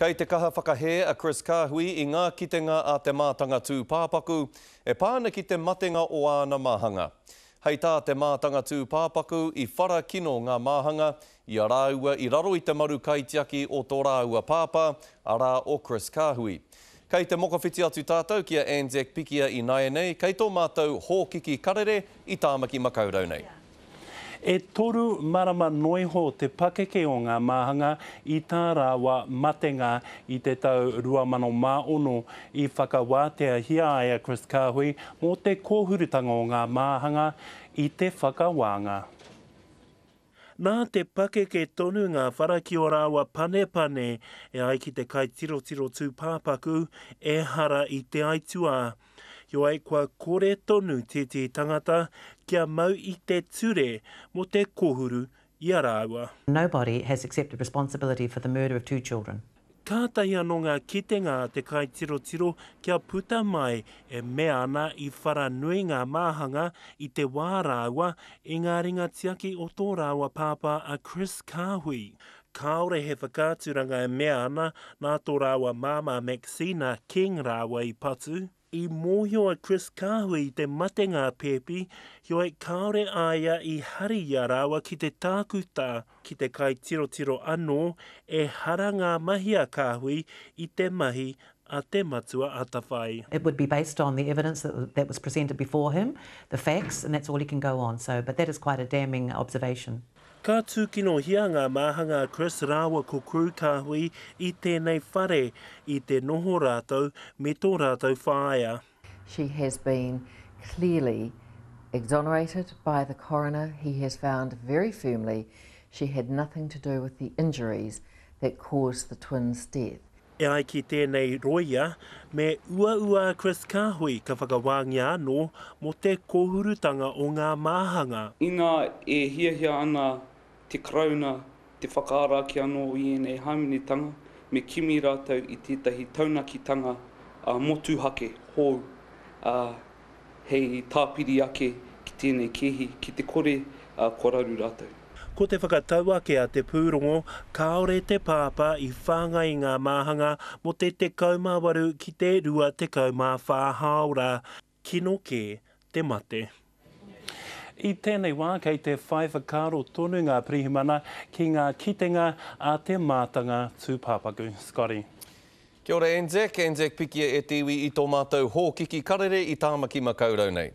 Kei te kaha whakahē a Chris Kahui i ngā kitenga a te mātanga tūpāpaku e pā ana ki te matenga o āna māhanga. Hei tā te mātanga tūpāpaku i whara kino ngā māhanga i a rāua i raro i te maru kaitiaki o tō rāua pāpā, arā o Chris Kahui. Kei te mokowhiti atu tātou ki a Anzac Pikia inaianei, kei tō mātou hōkiki karere i Tāmaki Makaurau nei. E toru marama noiho te pakeke o ngā māhanga i tā rāua matenga i te tau 2006 i whakawāteahia ai a Chris Kahui mō te kōhurutanga o ngā māhanga i te whakawānga. Nā te pakeke tonu ngā whara ki ō rāua panepane, e ai ki te kaitirotiro tūpāpaku, ehara i te aituā. Heoi, kua kore tonu tētehi tangata kia mau i te ture mō te kōhuru i a rāua. Nobody has accepted responsibility for the murder of two children. Kātahi anō ngā kitenga a te kaitirotiro kia puta mai e mea ana i whara nui ngā māhanga i te wā rāua i ngā ringa tiaki o tō rāua pāpā a Chris Kāhui. Kāore he whakaaturanga e mea ana nā tō rāua māmā Maxina King rāua i patu. I mōhio a Chris Kāhui i te matenga a Pēpi, heoi kāore a ia i hari i a rāua ki te tākuta, ki te kaitirotiro anō, ehara ngā mahi a Kāhui i te mahi a te matua atawhai. It would be based on the evidence that that was presented before him, the facts, and that's all he can go on, so, but that is quite a damning observation. Ka tūkinohia ngā māhanga a Chris rāua ko Crew Kāhui i tēnei whare, i te noho rātou me tō rātou whāea. She has been clearly exonerated by the coroner. He has found very firmly she had nothing to do with the injuries that caused the twins' death. E ai ki tēnei rōia, me uaua a Chris Kahui ka whakawāngia anō mō te kōhurutanga o ngā māhanga. Inā e hiahia ana te Karauna te whakaara ake anō i ēnei hāmenetanga, me kimi rātou i tētahi taunakitanga motuhake hou, ā, hei tāpiri ake ki tēnei kēhi, ki te kore, kua raru rātou. Ko te whakatau ake a te pūrongo, kāore te pāpā i whāngai i ngā māhanga mō te 18 ki te 24 hāora, kino kē te mate. I tēnei wā kei te whai whakaaro tonu ngā pirihimana ki ngā kitenga a te mātanga tūpāpaku. Scotty. Kia ora Anzac, Anzac pikia e te iwi i tō mātou hōkiki karere i Tāmaki Makaurau nei.